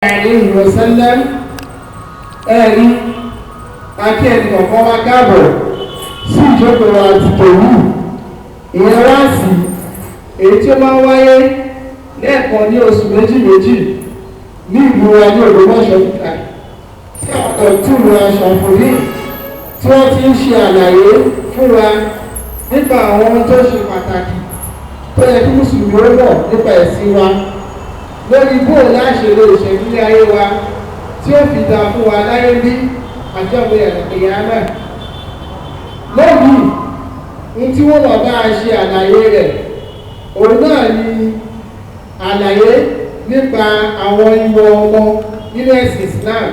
Alayhi wa sallam. Ẹ̀rí akí ẹnì kọ̀ọ̀kan wá káàbọ̀ sí ìjókòó wa ti tòwú, ìyẹn wá sí èyí tí ó máa ń wáyé lẹ́ẹ̀kan ní oṣù méjì méjì ní ìlú wa ní Ògbómọ̀ṣọ́, tí àwọn ọ̀tún wa ṣàǹfòrí tí wọ́n ti ń ṣe àlàyé fún wa nípa àwọn ohun tó ṣe pàtàkì tó yẹ kí mùsùlùmí ó mọ̀ nípa ẹ̀sìn wa, lórí bóò láṣẹ lè ṣẹ̀dílé ayé wa tí ó fi dáa fún wa láyé bí àjọ ìyá náà. Lónìí, ní tí wọ́n wà bá a ṣe àlàyé rẹ̀, òun náà ni àlàyé nípa àwọn ìwọ̀ ọmọ nínú ẹ̀sìn Islam,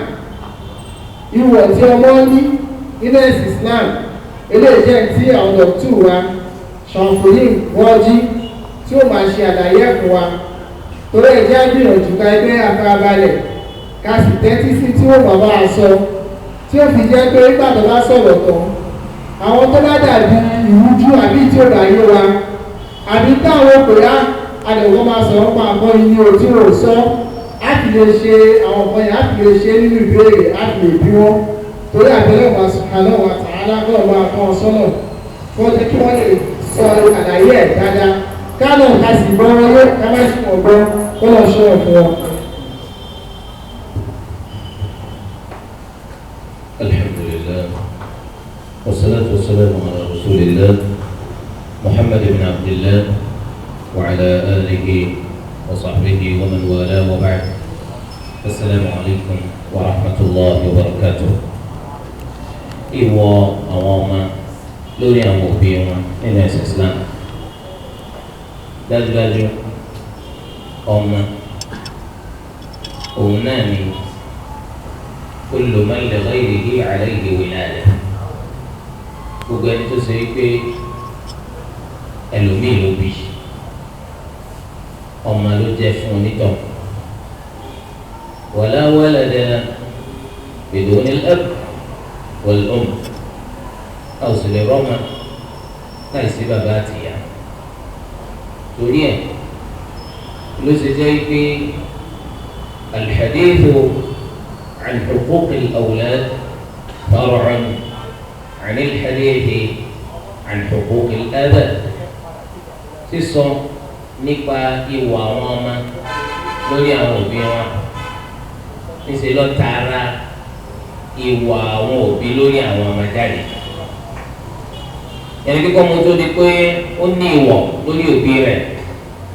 ìwọ̀ tí ọmọ ní nínú ẹ̀sìn Islam. Eléyìí jẹ́ tí àwọn dọ̀tú wa ṣàǹfòyìn wọ́jí tí ó máa ṣe àlàyé ẹ̀kún wa. Torí ẹ̀ jẹ́ gbìyànjú ká ẹgbẹ́ afárabalẹ̀, ká sì tẹ́tí sí tí wọ́n bá a sọ, tí ó fi jẹ́ pé nígbà tó bá sọ̀rọ̀ tán, àwọn tó bá dàbí ìrújú àbí tí ó bá yé wa àbí táwọn pè á àdẹ̀wọ́ máa sọ̀rọ̀ pa àgbọ̀ yìí ní o tí ò sọ, á fi lè ṣe àwọn nǹkan yẹn, á fi lè ṣe nínú ìbéèrè, á fi lè bí wọ́n. Torí àbẹ̀lẹ̀ wa subhanahu wa ta'ala kọ́ máa kọ́ ọ sọ́nà kó jẹ́ kí wọ́n lè sọ àlàyé ẹ̀ dáadáa, ká náà ká sì gbọ́ wọn yé, ká má sì wọ́n gbọ́ kó lọ ṣọ́ọ̀ fún wọn. الحمد لله والصلاة والسلام على رسول الله محمد بن عبد الله وعلى آله وصحبه ومن والاه، وبعد، السلام عليكم ورحمة الله وبركاته. Ìwọ àwọn ọmọ lórí àwọn òbí wọn nínú ẹ̀sìn Islam. Dájúdájú, ọmọ òun náà ni kullu man li ghayrihi alayhi wilaya, gbogbo ẹni tó ṣe pé ẹlòmíì ló bí, ọmọ ló jẹ́ fún onítọ̀. Wala walada biduni al-ab wal-umm, a ò sì lè rọ́mọ láìsí bàbá àtìyá. Torí ẹ̀ ló ṣe jẹ́ pé al-hadithu عن حقوق الأولاد فرع عن الحديث عن حقوق الآباء. Sísọ nípa ìwà àwọn ọmọ lórí àwọn òbí wọn, níṣẹ́ ló tara ìwà àwọn òbí lórí àwọn ọmọ jáde. Ẹni kíkọ́ mo tó di pé ó ní ìwọ̀ lórí òbí rẹ̀,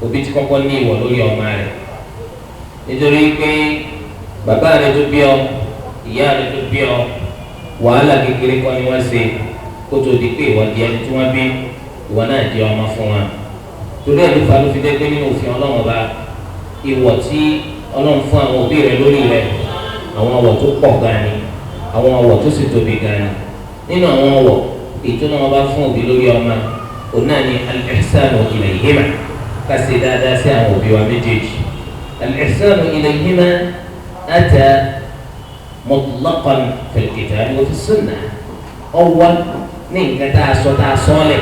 òbí ti kọ́kọ́ ní ìwọ̀ lórí ọmọ rẹ̀, nítorí pé bàbá rẹ̀ tó bí ọ, ìyá rẹ̀ tó bí ọ, wàhálà kékeré kọ́ ni wọ́n ṣe kó tó di pé ìwọ di ẹni tí wọ́n bí, ìwọ náà di ọmọ fún wa. Torí ẹ̀ ló fa ló fi dé pé nínú òfin Ọlọ́run ọba, ìwọ̀ tí Ọlọ́run fún àwọn òbí rẹ̀ lórí rẹ̀, àwọn ọ̀wọ̀ tó pọ̀ gan ni, àwọn ọ̀wọ̀ tó sì tóbi gan ni. Nínú àwọn ọ̀wọ̀ ètò náà wọ́n bá fún òbí lórí ọmọ, òun náà ni al-ihsanu ilayhima, ká ṣe dáadáa sí àwọn òbí wa méjèèjì. Al-ihsanu ilayhima ata mutlaqan fil kitabi wa fi sunnah, ọwọ́ ní nǹkan tá a sọ tá a sọ́ọ̀lẹ̀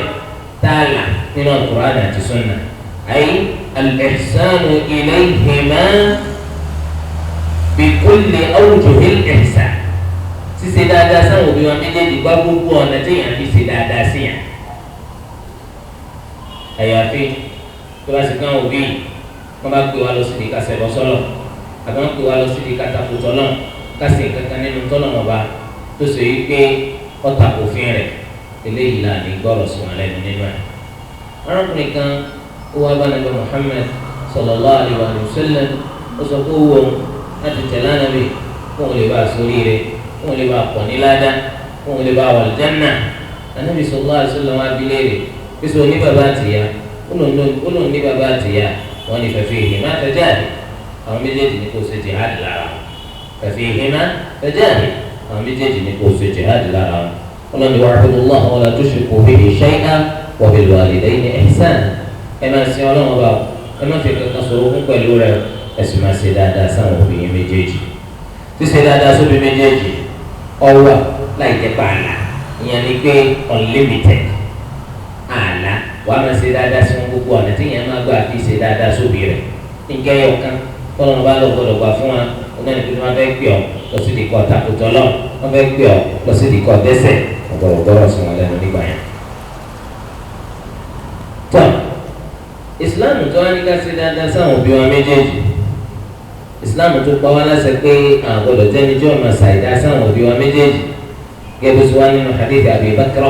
tá a là nínú al-Qur'an àti sunnah. Ay al-ihsanu ilayhima bi kulli awjuhil ihsan, ṣíṣe dáadáa sáwọn òbí wọn méjèèjì gbá gbogbo ọ̀nà téèyàn fi ṣe dáadáa sí yàn. Àyàfi tó bá sì kán òbí wọn bá pè wá lọ sí ìdíkà sẹ̀bọ̀ sọ́lọ̀, àbí wọn pè wá lọ sí ìdíkà takùtọ̀ náà, kásì kankan nínú tọ́lọ̀ wọn bá tó ṣe yí pé ọ̀tà òfin rẹ̀, eléyìí là ní gbọ́rọ̀ sí wọn lẹ́nu nínú ẹ̀. Arákùnrin kan ó wá bá nàbẹ Muhammad sallallahu alaihi wa sallam, ó sọ pé ó wù òun láti tẹ̀lé Ànábì kóun lè bá a sórí rẹ̀, kóun lè bá a pọ̀ ní ládàá, kóun lè bá a wà lìjánà. Ànábì sallallahu alaihi wa sallam wá bi léèrè pé sọ ní bàbá àtìyá? Ó lòun ní bàbá àtìyá. Wọn ní fafihima fajahid, àwọn méjèèjì ní kò ṣe jihad lára wọn. Fafihima fajahid, àwọn méjèèjì ní kò ṣe jihad lára wọn. Ọlọ́ni wa'budullaha wa la tushriku bihi shay'an wa bil walidayni ihsana, ẹ máa sin Ọlọ́run ọba, ẹ má fi kankan sọ̀rọ̀ ogún pẹ̀lú rẹ̀, ẹ sì máa ṣe dáadáa sáwọn òbí yín méjèèjì. Ṣíṣe dáadáa sóbi méjèèjì ọwọ́ láì jẹ́ pààlà, ìyẹn ni pé unlimited ààlà, wàá máa ṣe dáadáa sí wọn gbogbo ọ̀nà tí ìyẹn máa gbà fi ṣe dáadáa sóbi rẹ̀. Nǹkan ẹyọ kan tọ́lọ́run bá lọ gbọdọ̀ gbà fún wa, Onáni pé wọ́n fẹ́ pè ọ́ lọ sí ìdíkọ̀ takùtọ̀ lọ, wọ́n fẹ́ pè ọ́ lọ sí ìdíkọ̀ dẹ́sẹ̀, ọ̀gbọ̀rọ̀ gbọ́rọ̀ sí wọn lẹ́nu nígbà yẹn. Tọ́ ìsìláàmù tó wá ní ká ṣe dáadáa sáwọn òbí wa méjèèjì, ìsìláàmù tó pa wá láṣẹ pé àgbọ̀dọ̀ jẹ́ni tí wọ́n máa ṣàìdá sáwọn òbí wa méjèèjì, gẹ́gẹ́ bí wọ́n nínú hadith Abi Bakra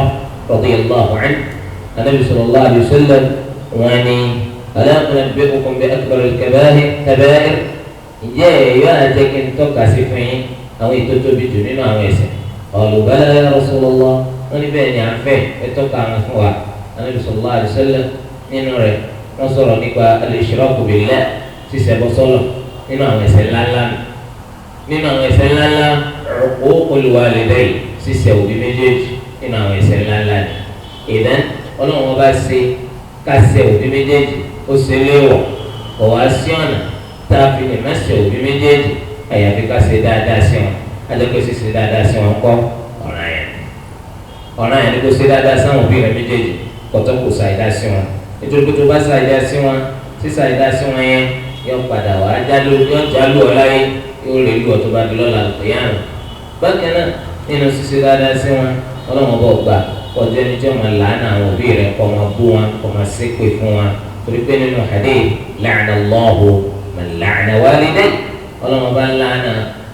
radiyallahu anhu, anabi sallallahu alayhi wa sallam wọ́n ní ala unabbi'ukum bi akbaril kaba'ir, ǹjẹ́ ẹ̀yọ́ àjẹ́ kí n tọ́ka sí fún yín àwọn ètò tóbi jù nínú àwọn ẹ̀ṣẹ̀? Qalu bala ya Rasulullah, wọ́n ní bẹ́ẹ̀ ni à ń fẹ́ ẹ tọ́ka àwọn fún wa. Anabi sallallahu alayhi wa sallam nínú rẹ̀ wọ́n sọ̀rọ̀ nípa al-ishraku billah, ṣíṣẹbọ sọ́lọ̀ nínú àwọn ẹ̀ṣẹ̀ ńláńlá, nínú àwọn ẹ̀ṣẹ̀ ńláńlá uququl walidayn, ṣíṣẹ̀ òbí méjèèjì nínú àwọn ẹ̀ṣẹ̀ ńláńlá ni. Ìdán Ọlọ́run ọba ṣe ká ṣẹ̀ òbí méjèèjì ó ṣe léèwọ̀, kò wá sí ọ̀nà tá a fi lè má ṣẹ̀ òbí méjèèjì àyàfi ká ṣe dáadáa sí wọn. Adẹ́kọ̀ ṣe dáadáa sí wọn kọ́ ọ̀ràn yẹn, ọ̀ràn yẹn ni kò ṣe dáadáa sáwọn òbí rẹ méjèèjì, kọ̀tọ́ kò ṣàìdá sí wọn, nítorí pé tó bá ṣàìdá sí wọn, ṣíṣàìdá sí wọn yẹn yóò padà wá jálù, yóò jálù ọ láyé, yóò lè lù ọ tó bá di lọ́la lọ́yàrá. Bákan náà nínú ṣíṣe dáadáa sí wọn, Ọlọ́run bọ̀ gbà kọjá ẹni tí wọn làánà àwọn òbí rẹ, kọ́ máa bú wọn, kọ́ máa ṣépè fún wọn, torí pé nínú hadith la'ana Allahu man la'ana walidayhi, Ọlọ́run bá làánà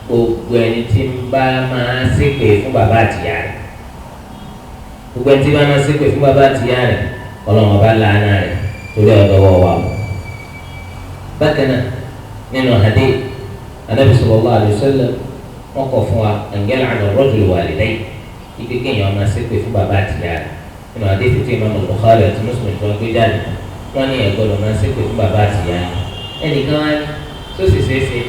gbogbo ẹni tí ń bá máa ṣépè fún bàbá àtìyá rẹ̀, gbogbo ẹni tí bá máa ṣépè fún bàbá àtìyá rẹ̀, Ọlọ́run bá làánà rẹ̀ torí ọ̀dọ̀ wọ̀ wà. Bákan náà nínú hadith anabi sallallahu alayhi wa sallam wọn kọ̀ fún wa an yal'ana ar-rajulu walidayhi, ibi kéèyàn máa ṣépè fún bàbá àtìyá rẹ̀. Nínú hadith tí Imam Bukhari àti Muslim tó ń gbé jáde, wọn ní ẹ gbọ́dọ̀ máa ṣépè fún bàbá àtìyá rẹ̀. Ẹnìkan wá ní tó sì ṣeéṣe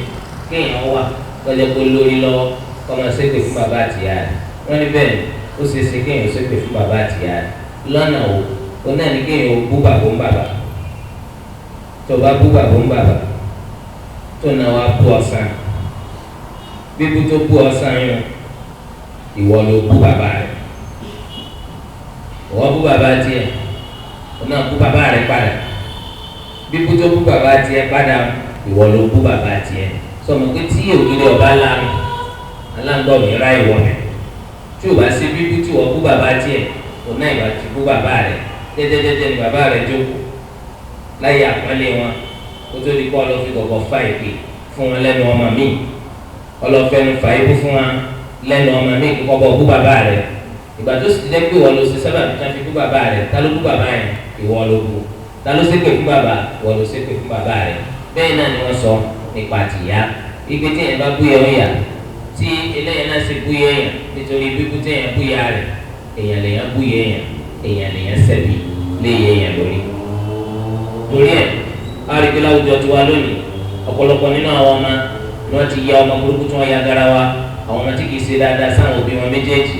kéèyàn wà kọjá kó lórí lọ́wọ́ kó máa ṣépè fún bàbá àtìyá rẹ̀. Wọn ní bẹ́ẹ̀ ó ṣeéṣe kéèyàn ṣépè fún bàbá àtìyá rẹ̀ lọ́nà o, ó náà ní kéèyàn ó bú bàbá ń bàbá. Tó bá bú bàbá ń bàbá tó náà wá bú ọ̀sán, bíbú tó bú ọ̀sán yẹn ìwọ ló bú bàbá rẹ̀, ìwọ bú bàbá tiẹ̀, ó náà bú bàbá rẹ̀ padà. Bíbú tó bú bàbá tiẹ̀ padà, ìwọ ló bú bàbá tiẹ̀. Sọmọ pé tí ògiri ọba lanu aláǹdọ̀ mi ra ìwọ mi, tí o bá ṣe bíbú tí wọ́n bú bàbá tiẹ̀, ó náà ìwà ti bú bàbá rẹ̀. Jẹ́jẹ́jẹ́jẹ́ ni bàbá rẹ̀ jókòó láyé àpọ́nlé wọn, kó tó di kó ọlọ́fi gọ̀gọ̀ fa ìpè fún wọn lẹ́nu ọmọ mi, ọlọ́fẹ́nu fa ibú fún wọn lẹ́nu ọmọ mi kíkọ́ bọ́ bú bàbá rẹ̀. Ìgbà tó sì jẹ́ pé ìwọ ló ṣe sábà tó fi bú bàbá rẹ̀, ta ló bú bàbá yẹn? Ìwọ ló bú. Ta ló ṣépè fún bàbá? Ìwọ ló ṣépè fún bàbá rẹ̀. Bẹ́ẹ̀ náà ni wọ́n sọ nípa tìyá, ìgbé tí yẹn bá bú yẹn ó yà, tí eléyẹn náà ṣe bú yẹn yàn, nítorí bíbú tí yẹn bú ya rẹ̀, èèyàn lèyàn bú yẹn yàn, èèyàn lèyàn ṣẹ̀bi lé yẹn yàn lórí. Torí ẹ̀ àríkí láwùjọ tiwa lónìí, ọ̀pọ̀lọpọ̀ nínú àwọn ọmọ ni wọ́n ti ya ọmọ burúkú tí wọ́n ya garawa, àwọn ọmọ tí kìí ṣe dáadáa sáwọn òbí wọn méjèèjì,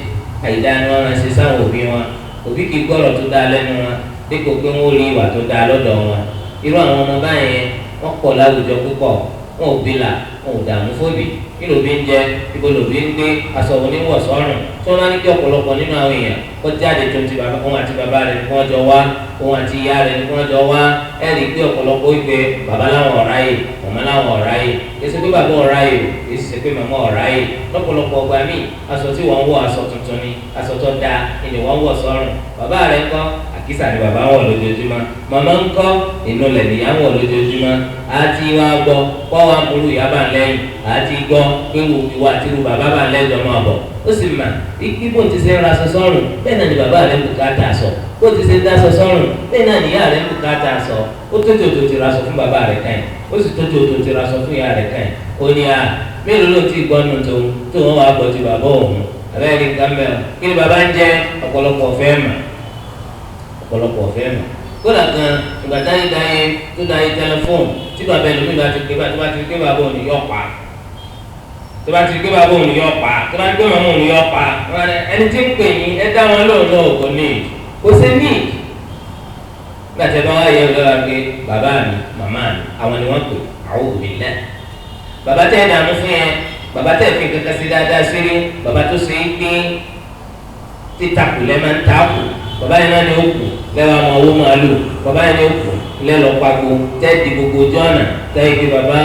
àìdáa ni wọ́n máa ṣe sáwọn òbí wọn. Òbí kìí gbọ́rọ̀ tó dáa lẹ́nu wọn dípò pé wọ́n rí ìwà tó dáa lọ́dọ̀ wọn. Irú àwọn ọmọ báyẹn wọ́n pọ̀ láwùjọ púpọ̀, wọn ò bìlà, wọn ò dààmú fóbì, kí lòbí ń jẹ, ibo lòbí ń gbé, aṣọ oníwọ̀ sọ́rùn. Tí wọ́n bá ní kí ọ̀pọ̀lọpọ̀ nínú àwọn èèyàn kó jáde tó ti bàbá òun àti bàbá rẹ̀ ní kí wọ́n jọ wá, òun àti ìyá rẹ̀ ní kí wọ́n jọ wá, ẹ rí i pé ọ̀pọ̀lọpọ̀ ìgbé bàbá láwọn ọ̀rá yìí, màmá láwọn ọ̀rá yìí. Kì í ṣe pé bàbá ọ̀rá yìí, kì í ṣe pé màmá ọ̀rá yìí. Lọ́pọ̀lọpọ̀ ọgbà míì, aṣọ tí wọ́n ń wọ̀ aṣọ tuntun ni, aṣọ tó dáa ni wọ́n ń wọ̀ sọ́rùn. Bàbá rẹ̀ ńkọ́, àkísà ni bàbá wọ̀ lójoojúmọ́. Màmá ńkọ́, ìnulẹ̀ nìyá wọ̀ lójoojúmọ́. Àti wá gbọ́ kọ́ wa múlù ìyá bá ń lẹ́yìn, àti gbọ́ pé ìwà àti irú bàbá bá ń lẹ́jọ́ máa bọ̀. Ó sì mà ikú bó ti ṣe ń raṣọ sọ́rùn, bẹ́ẹ̀ náà ni bàbá rẹ̀ ń bùkátà aṣọ. Bó ti ṣe ń dáṣọ sọ́rùn, bẹ́ẹ̀ náà ni ìyá rẹ̀ ń bùkátà aṣọ. Ó tójú òtò ti raṣọ fún bàbá rẹ̀ káyìn, ó sì tójú òtò ti raṣọ fún ìyá rẹ̀ káyìn. Ó ní a mélòó ló ti gbọ́ nù tó tó wọn wàá gbọ́ ti bàbá òun. Abẹ́rẹ́ nǹkan mẹ́rin kí ni bàbá ń jẹ́? Ọ̀pọ̀lọpọ̀ ọ̀fẹ́ mà, ọ̀pọ̀lọpọ̀ ọ̀fẹ́ mà. Kódà gan ìgbà táyé dáyé tó dáyé tẹlifóònù tí bàbá ẹlòmíì bá ti pé bá ti pé bàbá òun yọ pa, tó bá ti pé bàbá òun yọ pa, tó bá ti pé màmá òun yọ pa, ẹni tí ń pè yín ẹ dá wọn lóhùn náà kò ní kò sí ní. Nígbà tí ẹ bá wá yẹ lọ́la pé bàbá mi màmá mi àwọn ni wọ́n pè, a'udhu billah. Bàbá tẹ́ ẹ dààmú fún yẹn, bàbá tẹ́ ẹ fi kankan sí dáadáa sírí, bàbá tó ṣe é gbé títakù lẹ́ máa ń takù, bàbá yẹn náà ni ó kù lẹ́wọ̀n àwọn owó máa lò, bàbá yẹn ni ó kù lẹ́lọ́pàgbo tẹ́ẹ̀dì gbogbo ojú ọ̀nà tẹ́yìn pé bàbá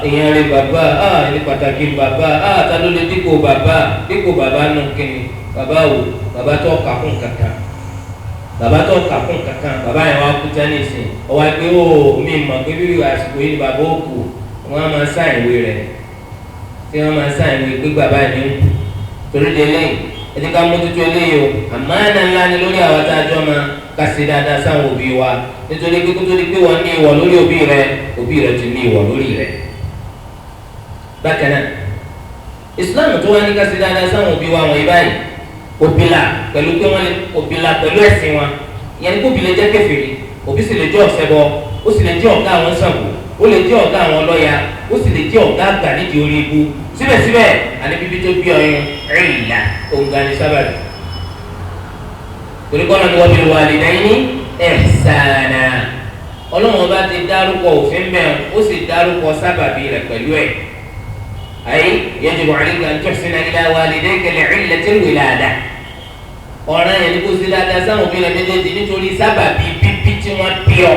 èèyàn rí bàbá ẹni pàtàkì bàbá ta ló lè dípò bàbá dípò bàbá nù kíni bàbá wò bàbá tó kà kún kankan bàbá tó kà kún kankan bàbá yẹn wá kú tẹ́nìsì ọwọ́ pé ó mi mọ̀ pé bíbí àsìkò yìí ni bàbá ó kù wọ́n á máa sáìn ìwé rẹ̀ tí wọ́n máa sáìn ìwé pé bàbá yẹn ń kú torí de lẹ́yìn ẹni ká mójútó eléyìí o àmánà ńlá ni lórí àwọn tá a jọ máa ká ṣe dáadáa sáwọn òbí wa nítorí pé kótó di pé wọ́n ní ìwọ̀ lórí òbí rẹ òbí rẹ ti ní ìwọ̀ lórí rẹ. Bákan náà Islam tó wá ní ká ṣe dáadáa sáwọn òbí wa wọ̀nyí báyìí òbílà pẹ̀lú pé wọ́n òbílà pẹ̀lú ẹ̀sìn wọn ìyẹn ní kóbi lè jẹ́ kèfèrí òbí sì lè jẹ́ ọ̀ṣẹbọ ó sì lè jẹ́ ọ̀gá àwọn Ṣàngó ó lè jẹ́ ọ̀gá àwọn ọlọ́ya ó sì lè jẹ́ ọ̀gá àgbà nídìí orí ibu síbẹ̀síbẹ̀ àní bíbí tó bí ọyún ìlà òǹgà ní sábàbí. Torí kọ́nà ni wọ́n fi walidayni ihsana Ọlọ́run ọba ti dárúkọ òfin mẹ́rin ó sì dárúkọ sábàbí rẹ̀ pẹ̀lú ẹ̀. Ayé yajibu alayka an tuhsina ila walidayka li'illatil wilada. Ọ̀ràn yẹn ni kò sí dáadáa sáwọn òbí rẹ̀ méjèèjì nítorí sábàbí bíbí tí wọ́n bí ọ.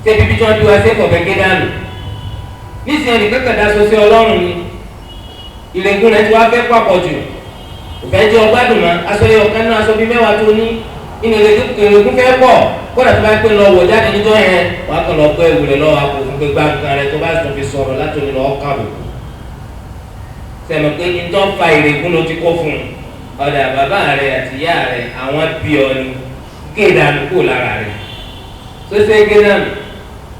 Ṣé bíbí tí wọ́n bí wa ṣé kọ̀ọ̀fẹ́ gé dànù? Nísìnyẹn nìkan kàdá sọ sí Ọlọ́run ni ìrègùn rẹ̀ tí wàá fẹ́ papọ̀ jù òfẹ́ jẹ́ ọgbádùn mọ́ aṣọ yẹ ọ̀kan náà aṣọ bíi mẹ́wàá tó ní inú ìrègùn fẹ́ pọ̀ kódà tó bá pé lọ wọ̀ jáde níjọ́ yẹn wàá kàn lọ gbọ́ ewu rẹ̀ lọ́wọ́ àpò fún pé gbá nǹkan rẹ̀ tó bá tún fi sọ̀rọ̀ látòní lọ́ọ́ kàbò sẹ̀mọ̀ pé ntọ́ fa ìrègùn ló ti kó fún un ọ̀dà bàbá rẹ̀ àti ìyá rẹ̀ àwọn bí ọ ni gé dànù kúrò lára rẹ̀ tó ṣe gé dànù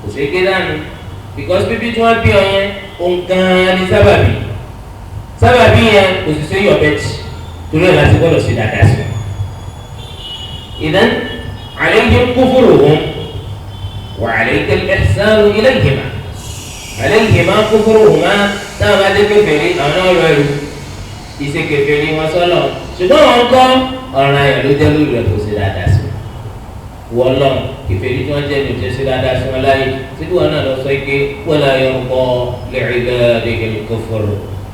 kò ṣe gé dànù because bíbí tí wọ́n bí ọ yẹn òun gan-an ni sábàbí sábàbí yẹn kò sì ṣe yọ bẹ́ẹ̀tì torí ẹ̀ láti gbọ́dọ̀ ṣe dáadáa sí wọn. Ìdán alayhim kufruhum wa alayka al-ihsanu ilayhima alayhima kufruhuma táwọn bá dé kèfèrí àwọn náà rọ ẹrù ìṣe kèfèrí wọn sọ́lọ̀ ṣùgbọ́n wọn kọ́ ọ̀ràn ayọ̀ ló jẹ́ lórí rẹ̀ kò ṣe dáadáa sí wọn. Wọ́n lọ kèfèrí tí wọ́n jẹ́ ní òjò ṣe dáadáa sí wọn láyé síbí wọn náà lọ sọ pé wala yarda li'ibadihi al-kufr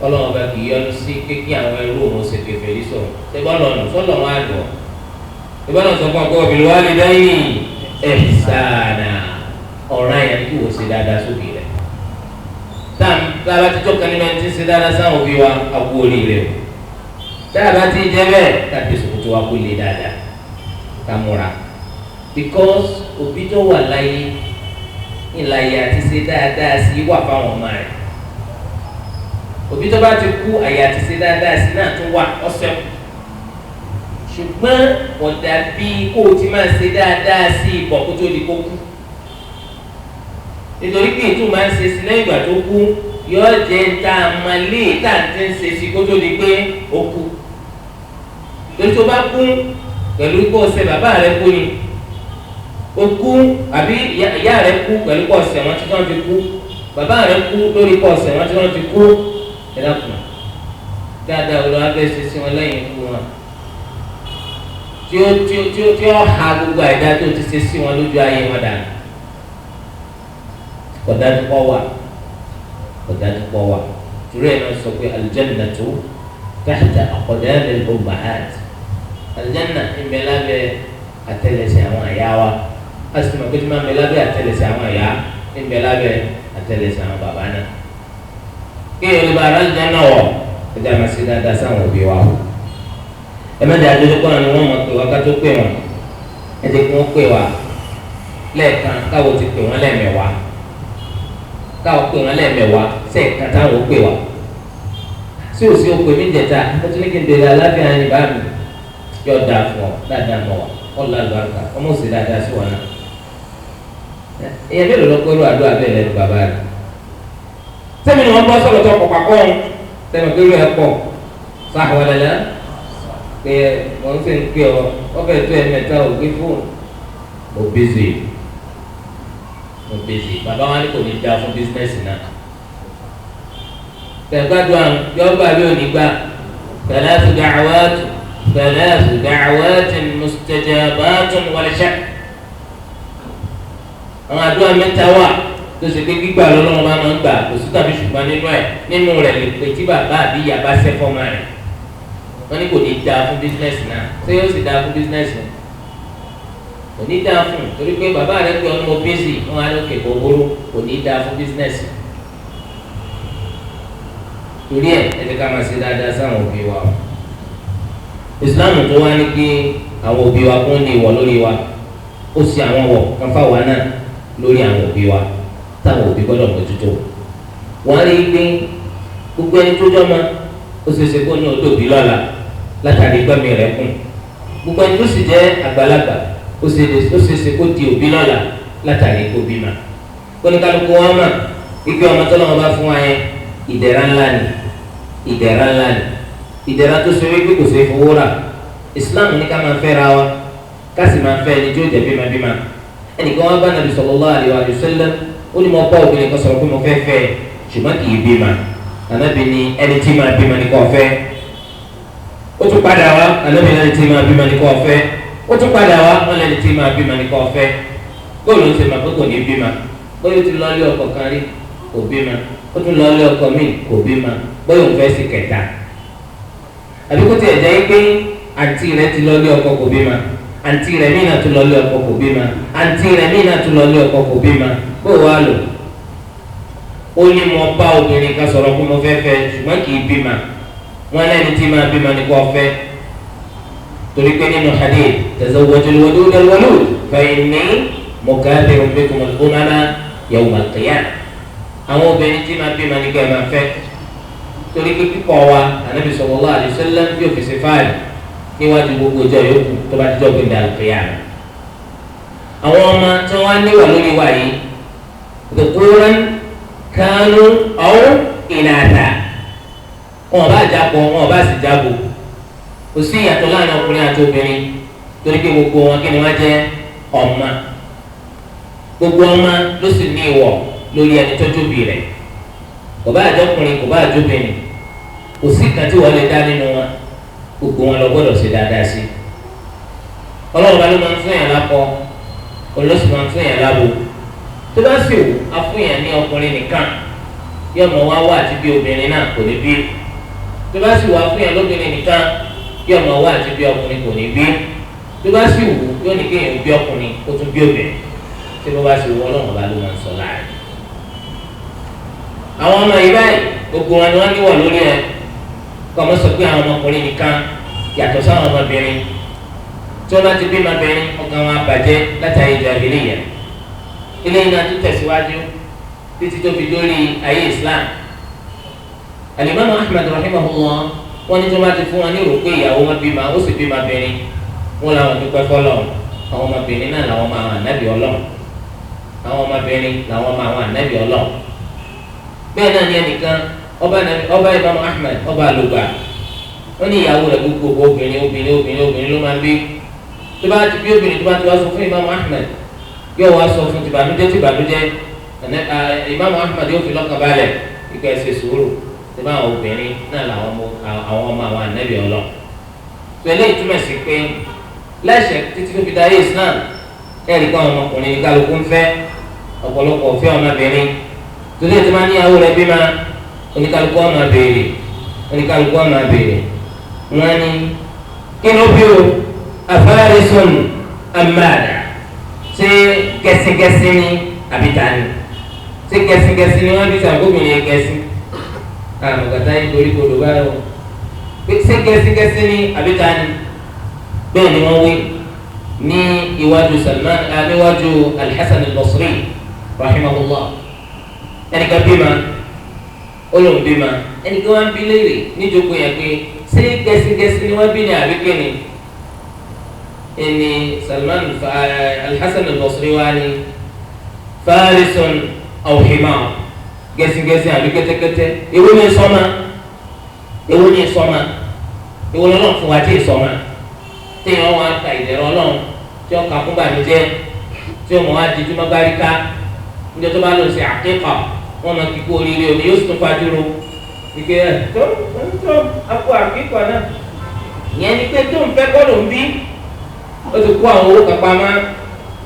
Ọlọ́run bá kì í yọnu sí pé kí àwọn ẹrú òun ṣe kèfèrí sọ̀rọ̀ ṣẹbọn lọnà sọlọ wọn á lọ ìbọn náà sọ fún ọkọ bil walidayni ihsana ọ̀ràn yẹn kí wò ṣe dáadáa sóbì rẹ̀ tá a bá ti tọ́ka nínú ẹni tí ń ṣe dáadáa sáwọn òbí wa a kú oríire o tá a bá ti jẹ́ bẹ́ẹ̀ ká ti sòkòtò wa kó lè dáadáa ká múra because òbí tó wà láyé ìlàyé àti ṣe dáadáa sí wà fáwọn ọmọ rẹ̀ òbí tó bá ti kú àyè àti ṣe dáadáa sí náà tún wà ọ̀sẹ̀ kù ṣùgbọ́n kò dàbí kó o ti máa ṣe dáadáa sí ibọ̀ kó tó di kó kú nítorí pé ètò máa ń ṣe sí lẹ́yìn ìgbà tó kú yóò jẹ́ tá a máa lé tá a ti ń ṣe sí kó tó di pé ó kú torí tó bá kú pẹ̀lú kó o ṣe bàbá rẹ kú ni o kú àbí ìyá rẹ kú pẹ̀lú kó o ṣẹ̀ wọ́n tí wọ́n fi kú bàbá rẹ kú lórí kó o ṣẹ̀ wọ́n tí wọ́n fi kú ẹ dákun dáadáa wọlé wá fẹ́ ṣe sí wọn lẹ́yìn ikú wọn tí ó tí ó tí ó tí ó ha gbogbo àìdá tó ti ṣe sí wọn lójú ayé wọn dànù kọ̀dájú pọ̀ wà kọ̀dájú pọ̀ wà torí ẹ̀ náà sọ pé aljannatu tahta aqdamil ummahat aljanna ń bẹ lábẹ́ àtẹlẹsẹ̀ àwọn àyà wa a sì mọ̀ pé tí máa ń bẹ lábẹ́ àtẹlẹsẹ̀ àwọn àyà ń bẹ lábẹ́ àtẹlẹsẹ̀ àwọn bàbá náà kéèyàn lè ba ara aljanna wọ̀ ẹ̀dá máa ṣe dáadáa sáwọn òbí wa o ẹ má dàá dúró kọ́ ni wọ́n mọ̀ pé wá ká tó pè wọ́n ẹ jẹ́ kí wọ́n pè wá lẹ́ẹ̀kan káwọ́ ti pè wọ́n lẹ́ẹ̀mẹ̀wá káwọ́ pè wọ́n lẹ́ẹ̀mẹ̀wá sẹ́ẹ̀kan táwọn pè wá sí òsì òpè mí jẹta ó tún ní kí n bèrè aláfíà ní bá mi yọ dáa fún ọ dáadáa mọ wa ọlọ àlùbáríkà ọmọ òsì dáadáa sí wọn náà èèyàn mélòó lọ pẹ̀lú àdúrà bẹ́ẹ̀ lẹ́nu bàbá rẹ̀ sẹ́mi ni wọ́n bọ́ sọ̀rọ̀ tó pọ̀ pàkọ́ ọ̀hún sẹ́mi pẹ̀lú ẹ̀ pọ̀ sáà wọlé lẹ́ pé wọ́n sì ń pè ọ́ ọbẹ̀ tó ẹ̀ mẹ́ta ò gbé fóònù. Mo bízì mo bízì bàbá wa ní kò ní dáa fún bísínẹ́sì náà. Tẹ̀gbádùn àrùn yọ gbà bí òní gbà thalathu da'awat thalathu da'awatin mustajabatun wala shakk. Àwọn àdúrà mẹ́ta wà tó ṣe pé gbígbà lọ́lọ́run bá máa ń gbà kò sí tàbí ṣùgbọ́n nínú ẹ̀ nínú rẹ̀ lè pè tí bàbá àbí ìyá bá ṣẹ́ fọ́mọ rẹ̀ wọ́n ní kò ní dáa fún bísínẹ́sì náà ṣé yóò sì dáa fún bísínẹ́sì náà Kò ní dáa fún, torí pé bàbá rẹ pé ọdún mo bísí wọn á lókè gbogbooro, kò ní dáa fún bísínẹ́sì. Torí ẹ ẹ jẹ́ ká máa ṣe dáadáa sáwọn òbí wa. Ìsìláàmù tó wá ní kí àwọn òbí wa kún ní ìwọ̀ lórí wa, ó ṣe àwọn wọ̀ kan fáwa náà lórí àwọn òbí wa táwọn òbí gbọ́dọ̀ mójútó. Wọ́n rí i pé gbogbo ẹni tó jọ́ ma ó ṣe é ṣe kó ní odò bí lọ́la látàrí gbẹ́mí rẹ̀ kùn. Gbogbo ẹni tó sì jẹ́ àgbàlagbà ó ṣe é ṣe kó di òbí lọ́la látàrí kó bímọ. Kóníkálukú wọn mà ike ọmọ tó lọ́wọ́ bá fún wa yẹn, ìdẹ̀ra ńlá ni, ìdẹ̀ra ńlá ni, ìdẹ̀ra tó ṣe wípé kò ṣe fowó rà. Islam ní ká máa fẹ́ ra wa, ká sì máa fẹ́ ẹni tí ó jẹ́ bímabíma. Ẹnìkan wá bá Nàbí sallallahu alaihi wa sallam, ó ní mo bá obìnrin kan sọ̀rọ̀ pé mo fẹ́ fẹ́ ṣùgbọ́n kì í bímọ. Ànábì ní ẹni tí máa bímọ ní kò fẹ́. Ó tún padà wá, Ànábì ní ẹni tí máa bímọ ní kò fẹ́. Ó tún padà wá, wọn lẹni tí máa bímọ ní kò fẹ́. Bóòlù ń ṣe máa pé kò ní bímọ, bóyá ó ti lọ ilé ọkọ kan rí kò bímọ, ó tún lọ ilé ọkọ míì kò bímọ, bóyá òun fẹ́ sí kẹta. Àbí kó tiẹ̀ jẹ́ pé àǹtí rẹ̀ ti lọ ilé ọkọ kò bímọ, àǹtí rẹ̀ míì náà tún lọ ilé ọkọ kò bímọ, àǹtí rẹ̀ míì náà tún lọ ilé ọkọ kò bímọ, bó wàá lò. Ó ní mo bá obìnrin kan sọ̀rọ̀ pé mo fẹ́ fẹ́ ṣùgbọ́n kì í bímọ, wọn lẹ́ni tí máa bímọ ní kò fẹ́. Torí pé nínú hadith, tazawwajul wadud al-walud fa inni mukathirun bikum al-umama yawm al-qiyamah. Àwọn obìnrin tí máa bímọ ní kò máa fẹ́, torí pé kíkọ́ wa Ànábì sallallahu alaihi wasallam yóò fi ṣe fáàlì níwájú gbogbo ọjọ́ yòókù tó bá ti jọ́ gbẹ̀dẹ̀ al-qiyamah. Àwọn ọmọ tí wọ́n á níwà lórí wa yìí, dhukuran kanu aw inatha, wọn bá jábọ̀ wọn bá sì jábọ̀, kò sí ìyàtọ̀ láàrin ọkùnrin àti obìnrin, torí pé gbogbo wọn kí ni wọ́n jẹ́ ọmọ. Gbogbo ọmọ ló sì ní ìwọ̀ lórí ẹni tó jóbi rẹ̀, kò bá àjọkùnrin kò bá àjọbìnrin, kò sí kan tí wọ́n lè dá nínú wọn, gbogbo wọn lọ gbọ́dọ̀ ṣe dáadáa sí. Ọlọ́run bá ló máa ń fún yàn lákọ, olóṣù máa ń fún yàn lábo. Tó bá sì wù á fún yàn ní ọkùnrin nìkan, yóò mọ wá wá àti bí obìnrin náà kò ní bí. Tó bá sì wù á fún yàn lóbìnrin nìkan, yóò mọ wá àti bí ọkùnrin kò ní bí. Tó bá sì wù yóò ní kéèyàn bí ọkùnrin kó tún bí obìnrin. Tí bó bá sì wù Ọlọ́run bá ló máa ń sọ láàrin. Àwọn ọmọ yìí báyìí gbogbo wọn ni wọ́n níwọ̀ lórí ẹ̀. Kọ́ ọmọ sọ pé àwọn ọmọkùnrin nìkan yàtọ̀ sáwọn ọmọbìnrin. Tí wọ́n bá ti bí ọmọbìnrin, ọkàn wọn abàjẹ́ látàrí jàhílíyà. Eléyìí náà tún tẹ̀síwájú títí tó fi dórí ayé Islam. Alimami Ahmad rahimahullah, wọ́n ní tí wọ́n bá ti fún wọn ní rò pé ìyàwó wọn bímọ, ó sì bímọ obìnrin, wọn làwọn dúpẹ́ fọlọ́run. Àwọn ọmọbìnrin náà làwọn máa ànábì Ọlọ́run, àwọn ọmọbìnrin làwọn máa àwọn ànábì Ọlọ́run. Bẹ́ẹ̀ náà ni ẹnìkan ọba Imam Ahmad ọba àlùgbà, wọ́n ní ìyàwó rẹ̀ gbogbo obìnrin obìnrin obìnrin obìnrin ló máa ń bí. Tó bá ti bí obìnrin, tó bá ti wá sọ fún Imam Ahmad, yóò wá sọ fún tìbànújẹ́ tìbànújẹ́. Imam Ahmad yóò fi lọ́kàn balẹ̀ ikú ẹsẹ̀ sùúrù tí bá àwọn obìnrin náà làwọn ọmọ àwọn ànábì Ọlọ́run. Tó eléyìí túmọ̀ sí pé láṣẹ títí tó fi darí Islam, ẹ̀rí kan ọmọkùnrin ní kálukú ń fẹ́, ọ̀pọ̀lọpọ̀ fẹ́ ọmọbìnrin. Torí ẹ̀ tí máa níyàwó rẹ̀ bímọ, oníkálukú ọmọ béèrè, oníkálukú ọmọ béèrè. Wọ́n ní kí ló bí o, afárísùn amáàdà, ṣé gẹ̀sìgẹ̀sì ni àbí tani? Ṣé gẹ̀sìgẹ̀sì ni wọ́n bí sàgbóbìnrin yẹn gẹ̀sì? Àmọ̀gàtà yìí torí kodò báyọ̀ ṣé gẹ̀sìgẹ̀sì ni àbí tani? Bẹ́ẹ̀ ni wọ́n wí ní iwájú Salman, níwájú Al-Hasan Al-Basri rahimahullah. Ẹnìkan bímọ, olóhùn bímọ, ẹnìkan wá ń bí léèrè níjókòó yẹn pé ṣé gẹ̀sìgẹ̀sì ni wọ́n bí ní àbí kíni? Ẹni Salman Al-Hasan Al-Basri wá ní farisun aw himar, gẹ̀sìgẹ̀sì àbí kẹ́tẹ́kẹ́tẹ́, èwo ni sọ́mà? Èwo ni sọ́mà? Èwo lọ́nà fún wa tí ì sọ́mà? Téèyàn wá ka ìdẹ̀rọ̀ Ọlọ́run tí ó kà fún bàmíjẹ́, tí ó mọ̀ wá di jùmọ̀ báríká, níjọ́ tó bá lọ sí àkíkà wọ́n máa kíkú oríire òní yóò sì tún fajúro ike ẹ tó tó akó àkíkà náà. Ìyẹn ni pé tó ń fẹ́ kọ́ ló ń bí. Ó ti kó àwọn owó kan pamọ́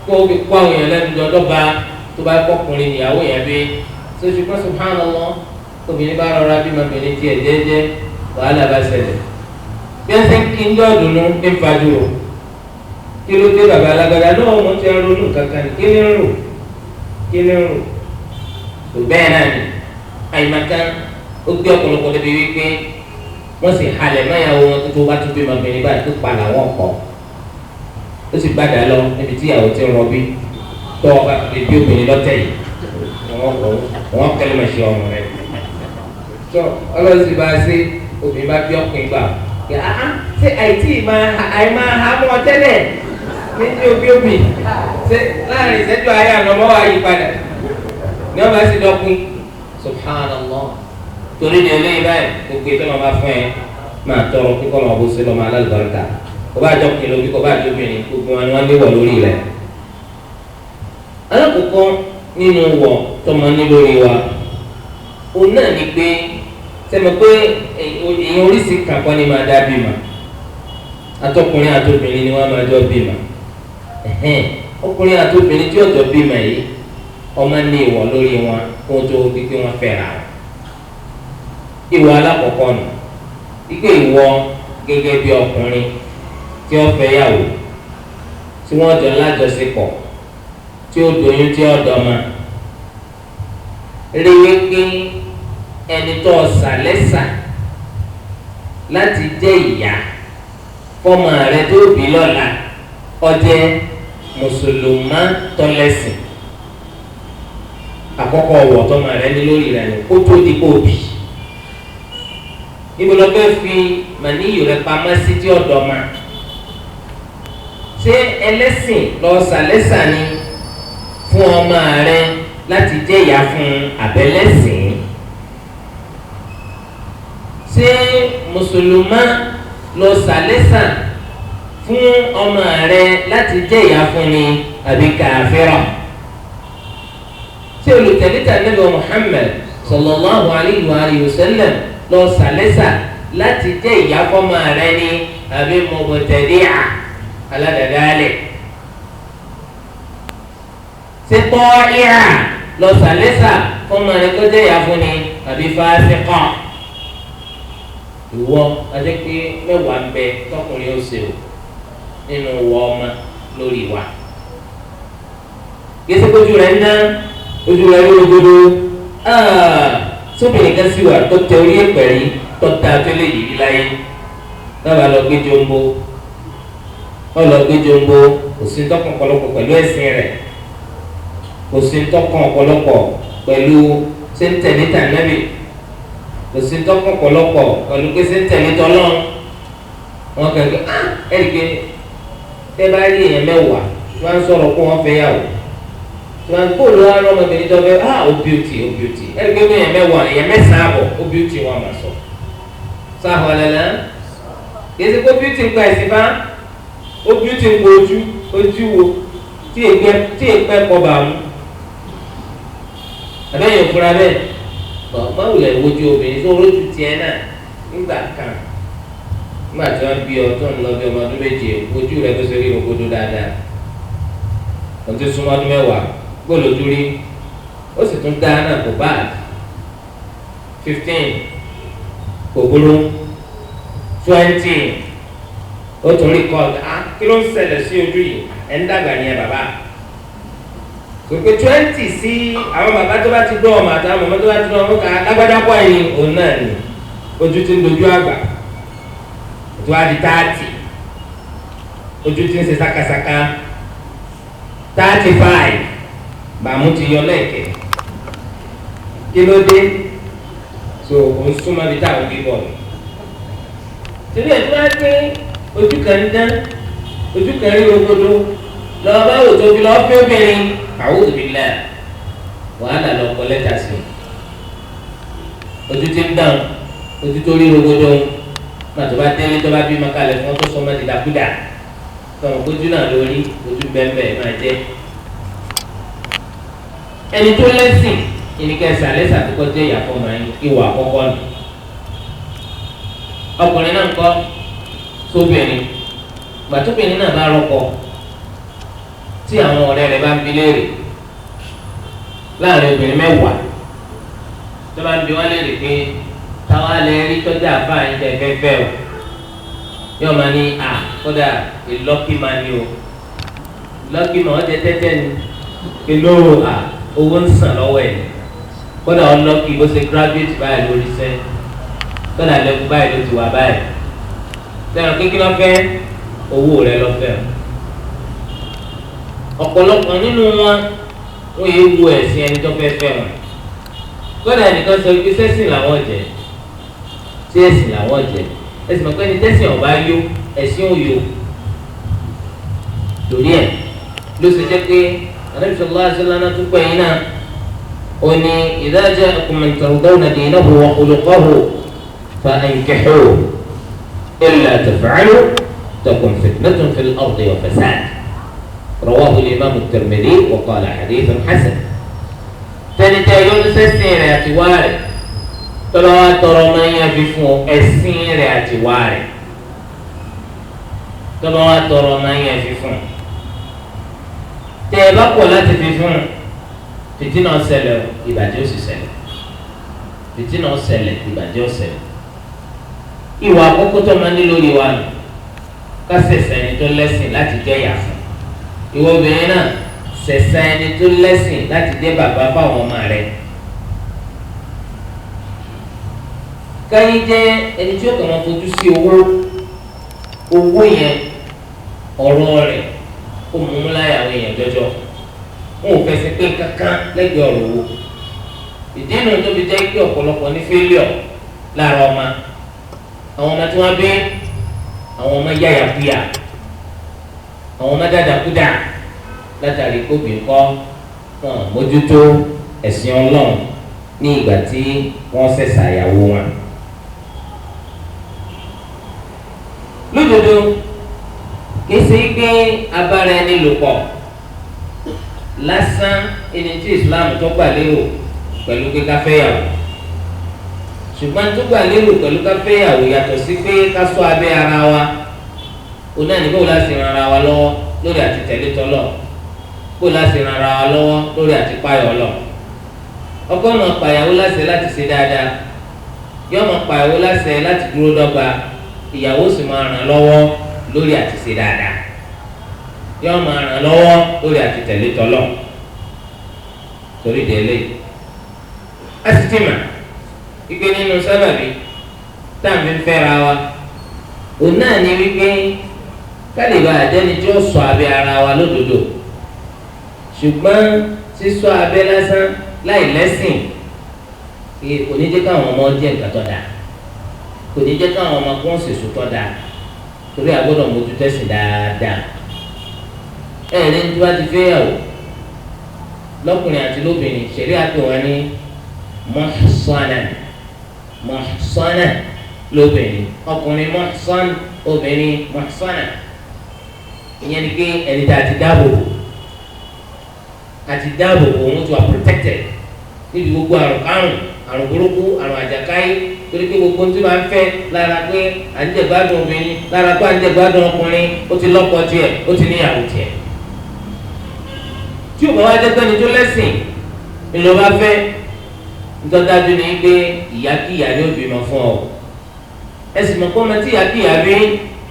kó o fi kó àwọn èèyàn lẹ́nu jọjọ́ ba tó bá kọkùnrin níyàwó yẹn bí. Ṣùgbọ́n subhanallah, obìnrin bá rọra bí ọmọbìnrin tiẹ̀ jẹ́jẹ́, wàhálà bá ṣẹlẹ̀. Bí wọ́n ṣe ń kí ń dọ́ọ̀dùnú ń fajúro, Kí ló dé bàbá alágbádá náà wọ́n ti ronú kankan ní kí ni ń rò kí ni ń rò. Tó bẹ́ẹ̀ náà ni àyìnbákan ó gbé ọ̀pọ̀lọpọ̀ débi wípé wọ́n sì halẹ̀ mọ́yàwó wọn tó bá tún bí ọmọbìnrin báyìí tó pa làwọn kọ̀. Ó sì gbàdá lọ níbi tí ìyàwó ti ń rọbí tó ọba bí obìnrin lọ́tẹ̀ yìí wọ́n kẹ́lẹ́ mọ̀ ṣe ọmọ rẹ̀. Tó ọlọ́sìn bá ṣe obìnrin bá bí ọkùnrin gbà ṣé àìtí àìmáa ha mọ́ tẹ́lẹ̀ ní òbí òbí ṣe láàrin ìṣẹ́jú ayé àná ọmọ wa yí padà ní ọba sì dọ́kun. Subhanallah. Torí ní eléyìí báyìí gbogbo ètò ọmọ bá fún ẹ máa tọrọ kíkọ́ ọmọ bó ṣe lọ́mọ alálùbáríkà kó bá jọ kìlọ̀ bí kó bá jọ obìnrin gbogbo wọn ni wọ́n léwọ̀ lórí rẹ̀. Alákòókò nínú wọ̀ tọmọ ní lórí wa òun náà ni pé sẹ́mi pé èèyàn oríṣi kankan ni máa dá bímọ atọkùnrin àtobìnrin ni wọ́n máa jọ bímọ. Ọkùnrin àtobìnrin tí ọjọ́ bímọ yìí ọmọ ní ìwọ̀ lórí wọn kó tó di pé wọ́n fẹ́ra wọn. Ìwọ̀ alákọ̀ọ́kọ́ nù ike ìwọ gẹ́gẹ́ bí ọkùnrin tí ó fẹ́ yàwó tí wọ́n jọ lájọṣepọ̀ tí ó doyún tí ó dọ́mọ rí wípé ẹni tó ṣàlẹ́sà láti jẹ́ ìyá fọ́mọ rẹ tó bí lọ́la ó jẹ́ mùsùlùmá tọ́lẹ́sìn. Àkọ́kọ́ ọ̀wọ̀ tọ́mọ rẹ ní lórí rẹ ni kó tó di kó bí. Ibo lọ fẹ́ fi màníyù rẹ pamọ́ sí tí ọ̀dọ́ ma? Ṣé ẹlẹ́sìn lọ ṣàlẹ́sà ni fún ọmọ rẹ láti jẹ́ ìyá fún abẹ́lẹ́sìn? Ṣé mùsùlùmá lọ ṣàlẹ́sà fún ọmọ rẹ láti jẹ́ ìyá fún ni àbí kàfírà? Ṣé olùtẹ̀lẹ́tà Nábì Muhammad sallallahu alayhi wa alihi wa sallam lọ ṣàlẹ́sà láti jẹ́ ìyá fọ́mọ rẹ ni àbí mubtadi'a aládàádáálẹ̀? Ṣé tọ́ìrà lọ ṣàlẹ́sà fọ́mọ rẹ kó jẹ́ ìyá fún ni àbí fásiqà? Ìwọ adé pé mẹ́wàá ń bẹ tọkùnrin ó ṣe o nínú wọ ọmọ lórí wa. Yẹsẹ kójú rẹ ń ná ojú rẹ ló gbogbo sóbìnrin kan sì wà tó tẹ orí ẹ̀pẹ̀ rí tó ta tó lè yìí láyé. Dábàá lọ gbé jombo, ọ lọ gbé jombo, kò sí tọkàn ọ̀pọ̀lọpọ̀ pẹ̀lú ẹ̀sìn rẹ̀, kò sí tọkàn ọ̀pọ̀lọpọ̀ pẹ̀lú ṣé ń tẹ̀lé tànàbì, kò sí tọkàn ọ̀pọ̀lọpọ̀ pẹ̀lú pé ṣé ń tẹ̀lé tọ́lọ́run. Wọn kẹ̀kẹ́ ẹ̀rí pé tẹ́ bá rí èèyàn mẹ́wàá tí wọ́n ń sọ̀rọ̀ kó wọ́n fẹ́ yàwó, tí wọ́n kó lọ́wọ́ ọmọbìnrin tó fẹ́ ó bíútì ó bíútì, ẹ̀rí pé èèyàn mẹ́wàá èèyàn mẹ́sàn-án àbọ̀ ó bíútì wọn mà sọ. Sáhùn ọ̀lẹ́lẹ́ kì í ṣe kó bíútì ń pa ẹ̀sìn bá ó bíútì ń pa ojú ojú wo tí èpẹ́ kọ bà mú. Àbẹ́yẹ̀ òfurá bẹ́ẹ̀ bọ̀ máwùlẹ̀ wojú obìnrin tó rójú tiẹ̀ náà nígbà kan nígbà tí wọ́n bí ọ tó ń lọ bí ọmọ ọdún méje ojú rẹ tó ṣe rí ògodo dáadáa wọ́n ti súnmọ́ ọdún mẹ́wàá gbọ́dọ̀ ojú rí ó sì tún dáa náà kò báàdì 15 kò burú 20 ó tún rí kọ́ kí ló ń ṣẹlẹ̀ sí ojú yìí ẹ̀ ń dàgbà ní ẹ bàbá pé 20 sí àwọn bàbá tó bá ti dán ọmọ àtàwọn màmá tó bá ti dán ọmọ ká lágbádá pọ̀ ẹ̀yìn òun náà ni ojú ti ń dojú àgbà tó wá di 30 ojú ti ń ṣe sakasaka 35 bàmú ti yọ lẹ́ẹ̀kẹ́ kí ló dé so òun súnmọ́ bí táwọn gbé bọ̀ torí ẹ̀ tó wá dé ojú kan ń dán ojú kan rí rogodo lọ́wọ́ bá wò tóbi lọ́wọ́ fẹ́ obìnrin a'udhu billah wàhálà lọ kọ lẹ́tà sí ojú ti ń dán ojú tó rí rogodo pàtó bá délé tó bá bí makalẹ̀ fún tó sọmọ dídàkudà tọmọ kójú náà lórí ojú bẹ́ẹ̀ máa jẹ́ ẹni tó lẹ́sìn ìníkẹ́ sàlẹ́sà tó kọjá ìyàfọ́ máa ń ìwà àkọ́kọ́ nù. Ọkùnrin náà ń kọ́ sóbìnrin gbàtóbìnrin náà bá rọ́kọ tí àwọn ọ̀rẹ́ rẹ̀ bá ń bi léèrè láàrin obìnrin mẹ́wàá tó bá ń bi wọ́n léèrè pé táwa lè rí tọ́jú àfáà yín tẹ́ fẹ́ fẹ́ o yóò máa ní à kódà ìlọ́kì máa ní o Lọ́kì mọ̀ ọ́ jẹ tẹ́tẹ́ ni kìló à owó ń sàn lọ́wọ́ ẹ̀. Kódà ọ lọ́kì bó ṣe graduate báyìí lórí iṣẹ́, kódà lẹ́kùn báyìí ló ti wà báyìí. Sẹ́yìn kékeré lọ́fẹ́ owó rẹ lọ́fẹ́ o. Ọ̀pọ̀lọpọ̀ nínú wọn wọ́n yé wo ẹ̀sìn ẹni tó fẹ́ fẹ́ wọn. Kódà ẹnìkan sọ pé sẹ́sìn làwọn jẹ, sí ẹ̀sìn làwọn jẹ. Ẹ̀sìn mọ̀ pé ẹni tẹ́sìn ọ̀bá yó ẹ̀sìn ò yó. Torí ẹ̀ ló ṣe jẹ́ pé Ànábì sallallahu alaihi wasallam tó pẹ́ yín náà ó ní idha ja'akum man tardawna dinahu wa khuluqahu fa ankihuhu illa taf'alu takun fitnatun fil ardi wa fasad. Rawahu al-imam at-Tirmidhi wa qala hadithun hasan. Tẹnitẹ yọnu sẹ́sìn rẹ̀ àti wá rẹ̀ tọ́lá wa tọrọ ọmọ yẹn fi fún ọ ẹ̀sìn rẹ̀ àti wá rẹ̀ tọ́lá wa tọrọ ọmọ yẹn fi fún ọ. Tẹ ẹ bá kọ̀ láti fi fún un, fìtínà ṣẹlẹ̀, ìbàjẹ́ ó sì ṣẹlẹ̀. Fìtínà ṣẹlẹ̀, ìbàjẹ́ ó ṣẹlẹ̀. Ìwà àkọ́kọ́ tó máa ní lórí wa nù ká ṣẹ̀ṣẹ̀ ẹni tó lẹ́sìn láti jẹ́ ìyá fún. Ìwọ obìnrin náà ṣẹ̀ṣẹ̀ ẹni tó lẹ́sìn láti jẹ́ bàbá fáwọn ọmọ rẹ̀. Káyé jẹ́ ẹni tí ó kàn máa fojú sí owó, owó yẹn ọ̀rọ̀ rẹ̀ ó mú láyà àwọn èèyàn jọjọ. Wọn ò fẹsẹ̀ pé kankan lẹ́gbẹ̀ẹ́ ọ̀rọ̀ owó. Ìdí inú tó fi jẹ́ pé ọ̀pọ̀lọpọ̀ ní fẹ́líọ̀ lára ọmọ. Àwọn ọmọ tí wọ́n bí, àwọn ọmọ yáyàkuyà, àwọn ọmọ dàdàkúdà látàrí kóbì ńkọ́ wọn mójútó ẹ̀sìn Ọlọ́run ní ìgbà tí wọ́n ṣẹ̀ṣà ìyàwó wọn. Lódodo kìí ṣe pé abára ẹni lò pọ̀ lásán ẹni tí Islam tó gbà lérò pẹ̀lú pé ká fẹ́yàwó, ṣùgbọ́n tó gbà lérò pẹ̀lú ká fẹ́yàwó yàtọ̀ sí pé ká ṣọ́ abẹ́ ara wa. Òun náà ní bó láti ran ara wa lọ́wọ́ lórí àti tẹ̀lé tọ́lọ̀, bó láti ran ara wa lọ́wọ́ lórí àti páyọ̀ lọ. Ọkọ máa pàyàwó láṣẹ láti ṣe dáadáa, yóò máa pàyàwó láṣẹ láti dúró dọ́gba, ìyàwó sì máa ràn lọ́wọ́ lórí àti ṣe dáadáa, yóò máa ràn lọ́wọ́ lórí àti tẹ̀lé tọ́lọ̀. Torí délé asitima ike nínú sábàbí táàmì ń fẹ́ra wa òun náà ní wípé kálíbà àjẹni tí ó sọ abẹ́ ara wa lódodo. Ṣùgbọ́n sísọ abẹ́ lásán láì lẹ́sìn kò ní jẹ́ káwọn ọmọ jẹ́ nǹkan tó dáa, kò ní jẹ́ káwọn ọmọ kó ń sèso tó dáa. Torí a gbọ́dọ̀ mójú tẹ́sìn dáadáa. Ẹ̀rí ní tí wọ́n ti fẹ́ yàwó lọ́kùnrin àti lóbìnrin, ṣẹ̀rí àpè wọn ní muhsana, muhsana lóbìnrin, ọkùnrin muhsan, obìnrin muhsana. Ìyẹn ni pé ẹni tá a ti dáàbò bò, a ti dáàbò bò òun ti wà protected níbi gbogbo àrùn kárùn, àrùn burúkú, àrùn àjàkáyé. Torí pé gbogbo tí wọ́n fẹ́ lára pé à ń jẹ gbádùn obìnrin, lára pé à ń jẹ gbádùn ọkùnrin, ó ti lọ́kọ tiẹ̀, ó ti níyàwó tiẹ̀. Tí o bá wá jẹ́ pé ẹni tó lẹ́sìn ńlọ bá fẹ́, ntọ́dájú ni pé ìyákíyà ni ó bímọ fún ọ. Ẹsìn mọ̀ kọ́ ọmọ tí ìyákíyà bí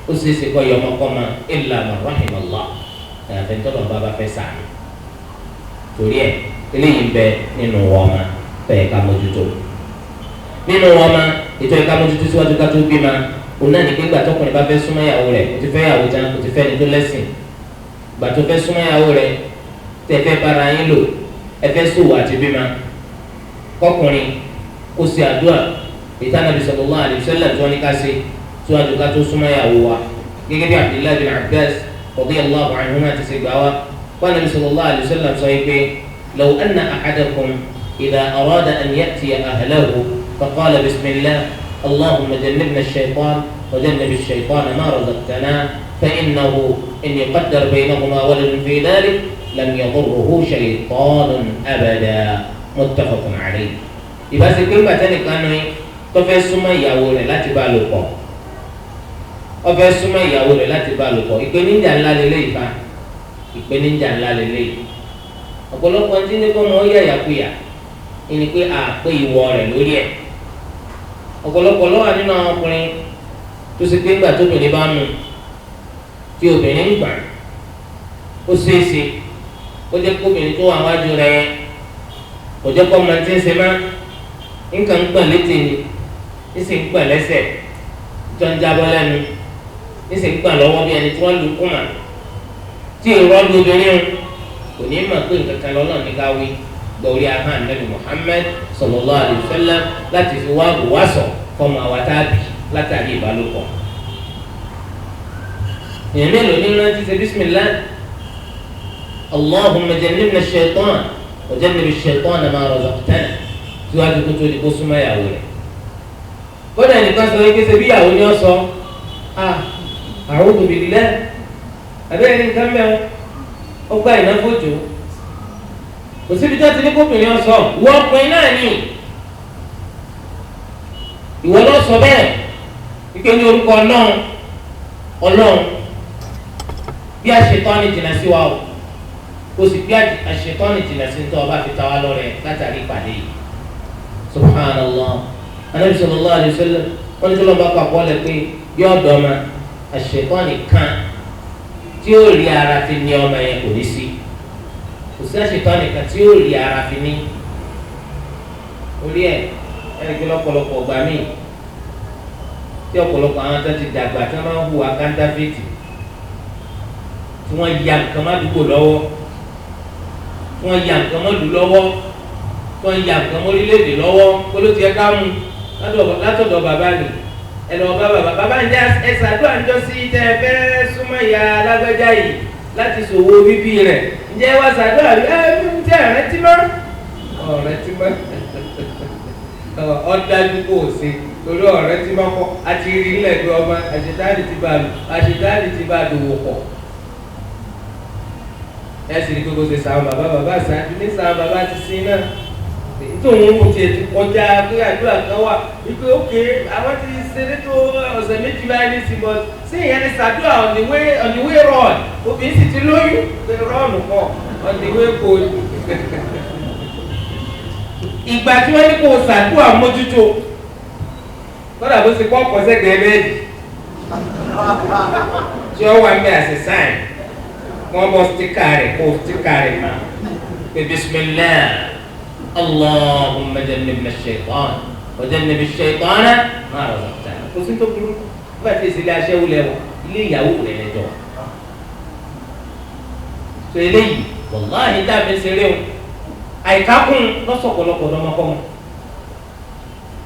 ó ṣe é ṣe kọ́ yọmọkọ́mọ illa man rahimallah, àyàfẹ́ ntọ́nà bá bá fẹ́ sàánú. Torí ẹ̀ eléyìí ń bẹ nínú wọn ọmọ tẹ̀ ká mójútó. Nínú wọn ọmọ ètò ẹ̀ka mójútó síwájú ká tó bímọ, òun náà ní pé gbà tọkùnrin bá fẹ́ súnmọ́ ìyàwó rẹ̀, kò ti fẹ́ ìyàwó tán, kò ti fẹ́ ni tó lẹ́sìn. Gbà tó fẹ́ súnmọ́ ìyàwó rẹ̀, tẹ́ fẹ́ bára yín lò, ẹ fẹ́ sòwò àti bímọ, kọkùnrin kó ṣe àdúrà ètò Ànábì sallallahu alaihi wasallam tí wọ́n ní ká ṣe síwájú ká tó súnmọ́ ìyàwó wa, gẹ́gẹ́ bí Abdullahi bin Abbas radiyallahu anhuma ti ṣe gbà wá. Wọ́n Ànábì sallallahu alaihi wasallam sọ yìí pé law anna ahadakum idha arada an ya'tiya ahlahu faqala bismillah allahumma jannibna ash-shaytan wa jannib ash-shaytana ma razaqtana fa innahu in yuqaddar baynahuma waladun fi dhalik lam yadurruhu shaytanun abada. Muttafaqun alayhi. Ìbáṣepé pàtẹ́nìkan ní tó fẹ́ súnmọ́ ìyàwó rẹ̀ láti bá lò pọ̀, ó fẹ́ súnmọ́ ìyàwó rẹ̀ láti bá lò pọ̀, ìpèníjà ńlá lélẹ́yìí fa, ìpèníjà ńlá lélẹ́yìí. Ọ̀pọ̀lọpọ̀ ẹni tí ní kọ́ mọ́ yàyàkuyà ẹni pé àpé ìwọ rẹ̀ lórí ẹ̀. Ọ̀pọ̀lọpọ̀ ló wà nínú àwọn ọkùnrin tó ṣe pé ńgbà tóbìnrin bá mú tí obìnrin ń gbà Ó ṣeéṣe ó jẹ́ kóbìnrin tó wà wájú rẹ̀ yẹn kò jẹ́ kó ọmọ tí ń ṣe má nǹkan ń gbọ̀n létí ni, ń sì ń gbọ̀n lẹ́sẹ̀ tó ń jábọ́ lẹ́nu, ń sì ń gbọ̀n lọ́wọ́ bí ẹni tí wọ́n lù kùmà tí ìrọ́lù obìnrin kò ní mọ̀ pé nǹkan kan lọ́nà ní ká wí gbọ̀rí ahọ́n Nabi Muhammad sallallahu alaihi wasallam láti fi wá wàsọ̀ fọmọ àwa tábì látàrí ìbálòpọ̀. Èèyàn mélòó ní rántí ṣe bísímìlá Allahumma jannibna ash-shaytan wa jannibi ash-shaytana ma razaqtana síwájú kó tó di kó súnmọ́ ìyàwó rẹ̀. Kódà nìkan sọ wípé ṣe bí ìyàwó ni ó sọ, a'udhu billah, abẹ́rẹ́ nǹkan mẹ́wọ́n ó gbá ìnáfojò kò síbi tó ti ní kóbìnrin ọsọ ìwọ ọkùnrin náà ni ìwọ lọ sọ bẹ́ẹ̀ wípé ní orúkọ Ọlọ́run Ọlọ́run bí àṣetọ́ni jìnnà sí wa o kò sì bí àṣetọ́ni jìnnà sí tó ọba fi ta wá lọ́rẹ látàrí ìpàdé yìí. Subhanallah, Anabi sallallahu alayhi wa sallam wọn ní tó lọ́n bá kọ́ àkọọ́lẹ̀ pé yóò dọ́mà àṣetọ́ni kan tí ó rí ara fi ní ọmọ yẹn kò ní sí, kò sí àṣetọ́ni kan tí ó rí ara fi ní orí ẹ. Ẹni pé lọ́pọ̀lọpọ̀ ọgbà míì tí ọ̀pọ̀lọpọ̀ àwọn tó ti dàgbà tí wọ́n máa ń hùwà kántáfìtì tí wọ́n ya nǹkan má dúgbò lọ́wọ́, tí wọ́n ya nǹkan má lù lọ́wọ́, tí wọ́n ya nǹkan mọ́ orílẹ̀-èdè lọ́wọ́, kó ló ti ẹ ká mú látọ̀dọ̀ bàbá mi ẹ lọ bá bàbá bàbá ń jẹ́ ẹ ṣàdúrà ń jọ sí tẹ́ ẹ fẹ́ súnmọ́ ìyá alágbájá yìí láti ṣòwò bíbí rẹ̀, ǹjẹ́ wá ṣàdúrà rí ẹ ń jẹ́ ọ̀rẹ́ tí mọ́ ọ̀rẹ́ tí mọ́ ọ̀dájú kò sí torí ọ̀rẹ́ tí mọ́ kọ́ àti rí nílẹ̀ pé ọmọ àṣetáàlì ti bá lù àṣetáàlì ti bá dòwò pọ̀. Ẹ sì rí gbogbo ṣe sàwọn bàbá bàbá ṣáájú ní sàwọn bàbá ti sin náà tóun kò tiẹ̀ ti kọjá pé àdúrà kan wà wípé ókè àwọn ti ṣeré tó ọ̀sẹ̀ méjì báyìí ní síbọ̀ sí ìyẹn ní sàdúrà on the way run obìnrin sì ti lóyún pé rọ́ọ̀nù kọ̀ on the way kò. Ìgbà tí wọ́n ní kó sàdúrà mójútó kọ́dà bó ṣe kọ́ ọ̀pọ̀ sẹ́gbẹ̀ẹ́ bẹ́ẹ̀dì tí ó wà ní àṣẹ sáìn wọ́n bọ́ stíkà rẹ̀ kó stíkà rẹ̀ mà pé bismillah. Allahumma jannibna ash-shaytan wa jannibi ash-shaytana ma razaqtana. Kò sí tó burú bá ti ṣe ilé aṣẹ́wó lẹ́wọ̀ ilé ìyàwó rẹ̀ lẹ́jọ́. Sọ eléyìí wàláhì dàbí ṣeré o àìkákùn lọ́sọ̀pọ̀lọpọ̀ lọ́mọkọ́mọ.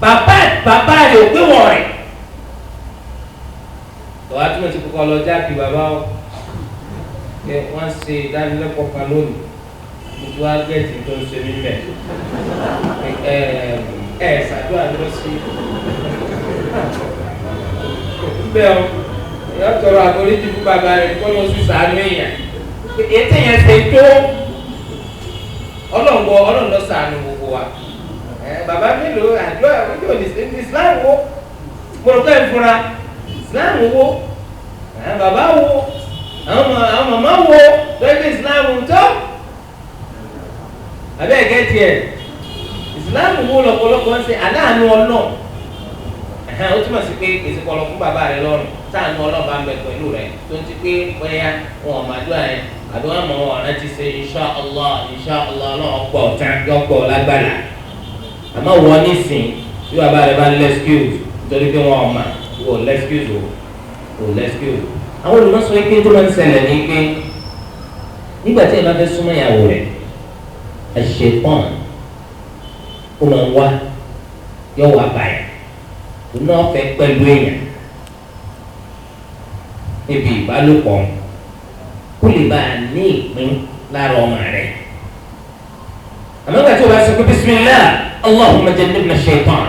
Bàbá bàbá rẹ̀ ò gbé wọ̀ rẹ̀. Tọ́wá túmọ̀ sí kókó lọ jáde bàbá o. Wọ́n ṣe ìdánilẹ́kọ̀ọ́ kan lónìí. Gbogbo agẹ́tì tó ń ṣe mí mẹ́ ẹ ẹ ṣàdúrà lọ sí bẹ́ẹ̀ o yọ tọrọ àforíjì fún bàbá rẹ̀ kó lọ sí sàánú èèyàn ètò yẹn ṣe tó ọlọ́ngbọ ọlọ́nlọ́ sàánú gbogbo wa. Bàbá mélòó àdúrà yóò ní Islam wo mo rò pé ń fura Islam wo bàbá wo àwọn màmá wo lọ́jọ́ Islam tó abẹ́ ẹ̀gẹ́ tiẹ̀ ìsìláàmù wo lọ́pọ̀lọpọ̀ ń ṣe aláàánú ọlọ́ ó túmọ̀ sí pé èsì kọlọ fún bàbá rẹ lọ́rùn táànù ọlọ́run bá ń bẹ pẹ̀lú rẹ tó ń ti pé bóyá wọn ò máa dúrà yẹn àbí wọn mọ̀ wọn rántí ṣe insha Allah insha Allah ọlọ́run pọ̀ tán yọpọ̀ lágbàlá. Àmọ́ wọ́n nísìn bí bàbá rẹ bá lẹ́skíùs nítorí pé wọn ò mà wò lẹ́skíùs ò lẹ́skíùs. Àwọn olùmọ̀sọ pé tó máa ń ṣẹlẹ̀ ní pé nígbà tí ẹ bá fẹ́ súnmọ́ ìyàwó rẹ̀ àṣetán ó máa ń wá yọ wá báyìí òun náà fẹ́ pẹ̀lú èèyàn níbi ìbálòpọ̀ kó lè bá a ní ìpín lára ọmọ rẹ̀. Àmọ́ ìgbà tí o bá sọ pé bisimilah Allahumma jannibna shaitan